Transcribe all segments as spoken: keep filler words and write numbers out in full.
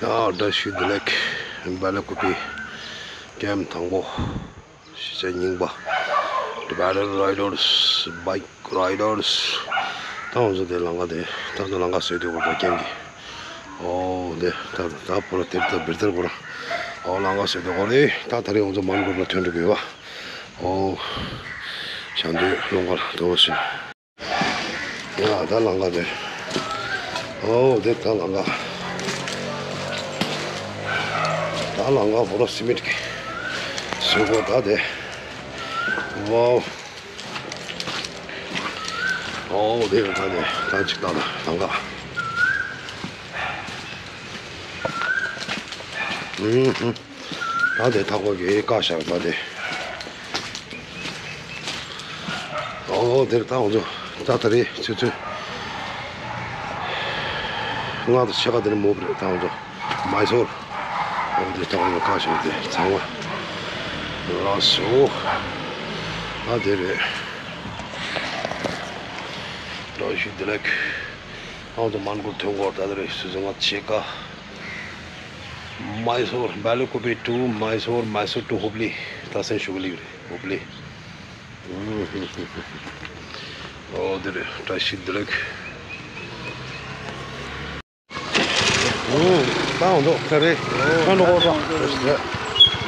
ཡ། བཀྲ་ཤིས་བདེ་ལེགས། སྦེལ་ཀོབ་པི་ཀེམ་དང་པོ། གཞིས་ཆགས་རྙིང་པ། Battle Riders, Bike Riders. ད་ང་ཚོ་དེ་ལམ་ཁ་དེ་ད་ལྟ་ལམ་ཁ་བཟོས་དུས་སྐོར་ར་རྐྱེན་གྱིས། ཨོ་དེ་ད་ད་བོ་ར་དེར་ད་བིར་དེར་བོ་ར། ཨོ་ལམ་ཁ་བཟོས་དུས་སྐོར་རེད། ད་ད་རེས་ང་ཚོ་མན་གོར་ལ་ཐོན་འགྲོ་གི་ཡོད་པ། ཨོ་ཞང་དུས་ལུང་པར་དུ་བ་ཞིག་ཡ། ད་ལམ་ཁ་དེ། ཨོ་དེ་ད་ལམ་ཁ། ད་ལམ་ཁ་བོ་ར་སི་མིད་ཀྱི་བཟོས་གོ་ད་དེ། ཝའོ། ཨོ་དེ་ད་དེ་ད་ཅིག་ད་ལམ་ཁ། ཨུམ་ཧུམ། ད་དེ་ཐག་པ་གི་བཀག་བཞག་ད་དེ། ཨོ་དེར་ད་ང་ཚོ་ད་ད་རེས་ཆུ་ཚོད་ལྔ་དང་ཕྱེད་ཀ་དེར་མོ་བ་རེད། ད་ང་ཚོ་མའི་སོར། ཨོ་དེ་ཐག་པ་གི་བཀག་བཞག་དེ་ཚང་མ་ལགས་སོ། ད་དེ་རེད། བཀྲ་ཤིས་བདེ་ལེགས། ང་ཚོ་མན་གོར་ཐོན་གོ་ད་དེ་རེད། ཆུ་ཚོད་ལྔ་དང་ཕྱེད་ཀ། མའི་སོར། སྦེལ་ཀོབ་པི་to མའི་སོར། མའི་སོར་to ཧུབ་ལི། ད་སེམས་ཤུགས་ལེགས་རེད། ཧུབ་ལི། ཨོ་དེ་རེད། བཀྲ་ཤིས་བདེ་ལེགས། ཨུམ། ད་འོ་འདུག་ད་རེས་ཁ་འགྲོ་གོ་ད།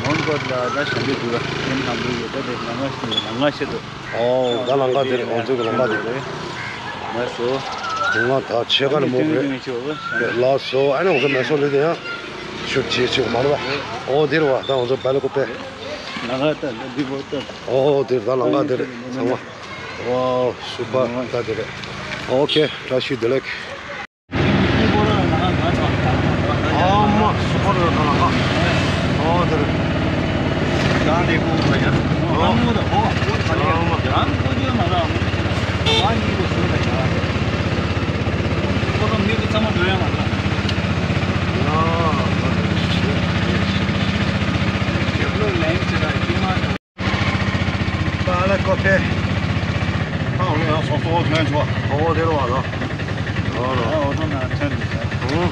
མོན་གྷོ་ལ་ད་ཞལ་འདེབས་འདུག་ར། ཁྱེད་རྣམ་པ་ཡོད་ད་དེ་ལམ་ཁ་ཞིག་ལམ་ཁ་ཞིག་ཏུ། ཨོ་ད་ལམ་ཁ་དེ་རེད། འོ་འདུག་གི་ལམ་ཁ་དེ་རེད། ལགས་སོ། ང་ད་ཆེ་ག་ལ་མོ་རེད། ལགས་སོ། ཨ་ནི་འོ་ཚོ་མེ་སོ་ལི་དེ་ཡང་ཤུ་ཅེ་ཅེ་མ་རེད་པ། ཨོ་དེ་རེད་པ། ད་འོ་ཚོ་པ་ལ་ཀོ་པེ། ལམ་ཁ་ད་འདི་བོ་ད། ཨོ་དེ་རེད། ད་ལམ་ཁ་དེ་རེད་ཚང་མ། ཝའོ་སུ་པར་ད་དེ་རེད། ཨོ་ཁེ། བཀྲ་ཤིས་བདེ་ལེགས། ཨ་མ་སུ་པར་ཡོད་ད་ལ་ཧ། ཨོ་དེ་རེད། པ་ལ་ཀོ་ཕེ། ཨ་འོ་ཡང་སོ་སོ་ཐོན་ཆོག་ཨོ་དེ་རུ་བ་ལ། ཨོ་རོ། ཨོ་ཏོ་ན་ཐོན་འདུག་ཟེར། ཨོ།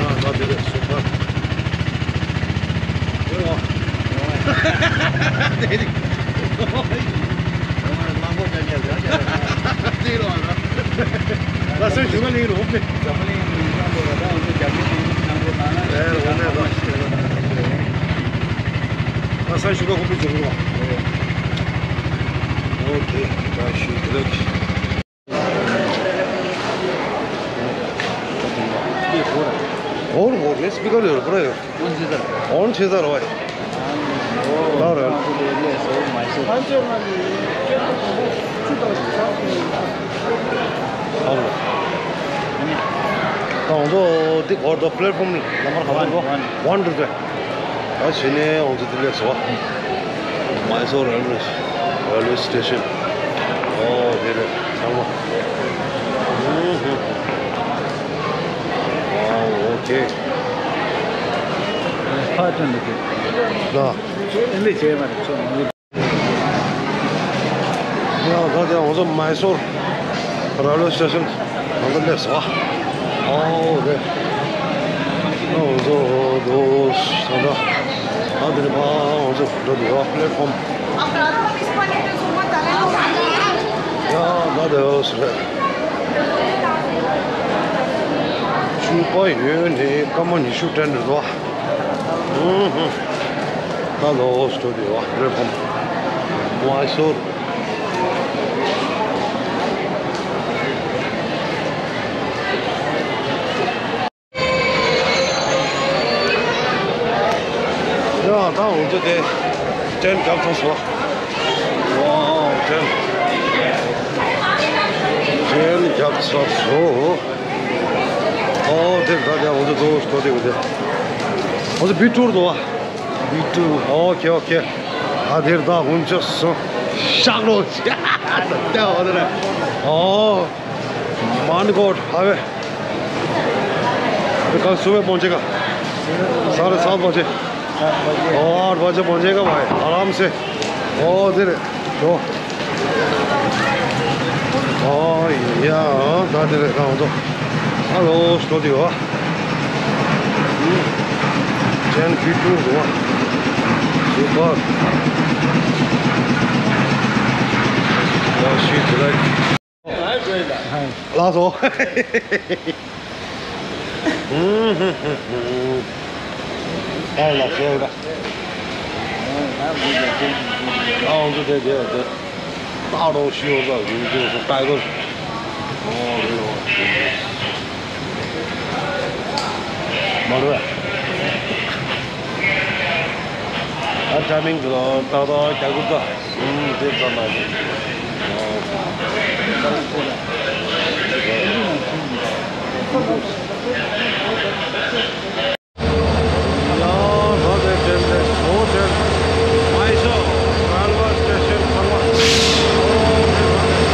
ཡང་ད་དེ་རེད་སུ་པར། དེ་རུ་བ། དེ་རེད། དེ་རུ་བ་ལ། ལ་སོ་ཞུ་ག་ལིང་རོ་ཧོབ་ནི། འཛམ་བུ་གླིང་གི་མི་མང་པོ་ལ་ད་འོ་ཚོ་རྒྱ་མི་དེ་ནང་ལོགས་ནང་ལ་ཨེ་རོ་ནས་རོ། ད་ས་ཞུ་ག་ཧོབ་ནི་ཟེར་རོ། ཨོ་ཁེ། བཀྲ་ཤིས་བདེ་ལེགས། འོར་འོར་རེ་སི་པི་ཀར་ཡོད་པ་ར་ཡོད། ཨོན་ཆེ་ས་ར། ཨོན་ཆེ་ས་ར་བ། ད་ར། ཨོ་ལ། ད་འོ་ཚོ་འདི་གོ་ད་པི་ལེཊ་ཕོམ་ནམ་བར་ག་ཚོད་གོ། ཝན། ཝན་རེད་དེ། ད་ཕྱི་ནས་འོ་ཚོ་འདི་སླེབས་སོང་བ། མའི་སོར་རེལ་ཝེ། རེལ་ཝེ་སི་ཊེ་ཤན། ཨོ་དེ་རེད་ཚང་མ། ཧུམ་ཧུམ། ཝའོ་ཨོ་ཁེ། ཕ་ཐོན་འདུག་གི། ལ། ཨེ་འདི་བྱས་མ་རེད་ཚོ་མང་གི། ཡང་ད་ལྟ་ང་ཚོ་མའི་སོར་རེལ་ཝེ་སི་ཊེ་ཤན་ང་ཚོ་སླེབས་སོང་། ཨོ་རེད། ང་ཚོ་འདུག་ད་ལྟ་ཨ་འདི་ནས་ཕར་ང་ཚོ་འགྲོ་འདུག་པ་པི་ལེཊ་ཕོམ། ཡང་ད་ལྟ་ཡོད་རེད། ཆུ་པ་ཡོད་ནས་སྐར་མ་ཉི་ཤུ་སྤྲད་འགྲོ་འདུག་པ། ཧུམ་ཧུམ། ད་ལོ་སྟོ་དེ་བ་རེ་ཕམ་མའི་སོར། ཡ་ད་འོ་ཚོ་དེ་ཏྲེན་རྒྱབ་ཚར་སོང་། ཝའོ་ཏྲེན། ཏྲེན་རྒྱབ་ཚར་སོང་། ཨོ་དེ་ད་དེ་འོ་ཚོ་ཚོ་སྟོ་དེ་འོ་དེ། འོ་ཚོ་བི་ཊུ་རེད་པ། བི་ཊུ། ཨོ་ཁེ་ཨོ་ཁེ། ཨ་དེར་ད་ཧུན་ཅོ་སོ། ཤག་རོ། ད་ཨོ་དེ་རེད། ཨོ། མན་གྷོ་ཧའི་ཝེ། अभी कल सुबह पहुंचेगा। साढ़े सात बजे। सात बजे। और आठ बजे पहुंचेगा भाई, आराम से। ओ, दे रहे। ओ। ཨོ་ཡ། ད་དེ་རེད། གང་འདུག་ཨ་ལོ། སྟོད་དེ་བ། ཅན་བི་ཀྲུ་རུ་བ། སུ་པར། ཡ་ཤི་དེ་རེད། ལགས་སོ། ཨ་ལ་ཁྱེད་ལ། ཨ་འོང་ཚོ་དེ་དེ་དེ། ད་རོགས་ཤི་ཡོང་ས་ཡོང་ཚོ་ཏའི་གོ། མ་རེད། ཨ་ཏ་མིང་གི་ལོ་ཏག་ཏག་རྒྱ་གུར་ཏོ། ཨུམ། དེ་ཙམ་མ་རེད། ཡ། ད་དེ་ཏྲེན་དེ་ཧོ་ཏེལ་མའི་སོར་རེལ་ཝེ་སི་ཊེ་ཤན་ཚང་མ། ཨོ་དེ་ད་དེ།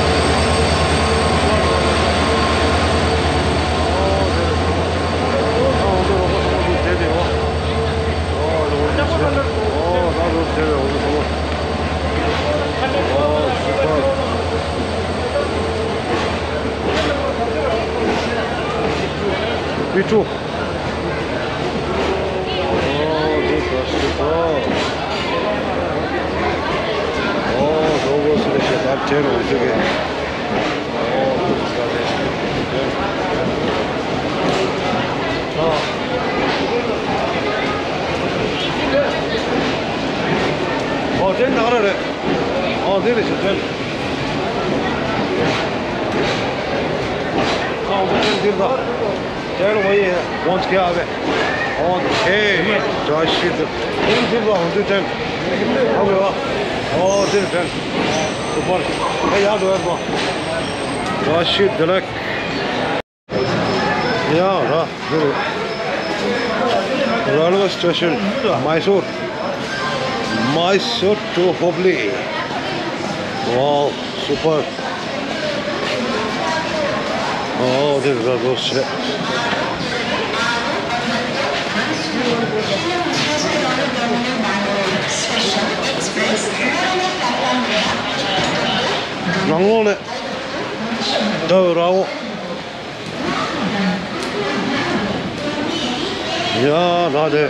ཨོ་དེ་ཚང་མ། ཨོ་དེ་རོགས་པ་ཚང་མ་དེ་དེ་ཡོད། ཨོ་རོགས་པ་དེ་ཨོ་ད་རོགས་དེ་རོགས་པ་ཚང་མ། ཨོ་སུ་པར། བི་ཀྲུ། ཨོ་དེ་ད་སུ་པར། ཨོ་རོགས་པ་སུ་རེད་ཤེས། ད་དྲན་རོགས་ཞུ་གི། ཨོ་དེ་ད་དེ། ཨོ། ཨོ་དེ་ནག་ར་རེད། ཨོ་དེ་རེད་ཤེས་དྲན། ཨོ་དེ་དེ་ད། དེ་ལ་ཝེ་ཡེ་ཝོན་ཅི་ཨ་ཝེ། ཨོ་ཁེ། བཀྲ་ཤིས་བདེ་ལེགས། དེ་ལ་ཝེ་ཡེ་ཝོན་ཅི་ཅན། ཨ་ཝེ་ཝ། ཨོ་དེ་ལ་ཅན། སུ་པར། ཨེ་ཡ་ཌོ་ཨེ་ཝ། བཀྲ་ཤིས་བདེ་ལེགས། ཡ་ར་དེ་རེད། རེལ་ཝེ་སི་ཊེ་ཤན། མའི་སོར། མའི་སོར་ཊུ་ཧོབ་ལི། ཝའོ། སུ་པར། ཨོ་དེ་ར་རོ་ཤེ། ནང་ལོགས་ནས་ད་ར་འོ། ཡ་ད་དེ།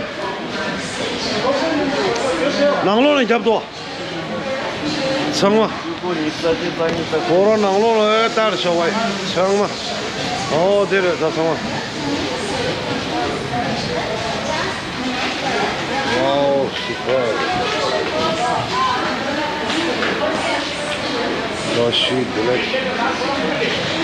ནང་ལོགས་ནས་རྒྱབ་ཏོ། ཚང་མ། ཁོ་རང་ནང་ལོགས་ལ་ཨེ་ལྟར་ཤོག་བ་ཚང་མ། ཨོ་དེ་རེད་ད་ཚང་མ། ཝའོ་སུ་པར། བཀྲ་ཤིས་བདེ་ལེགས།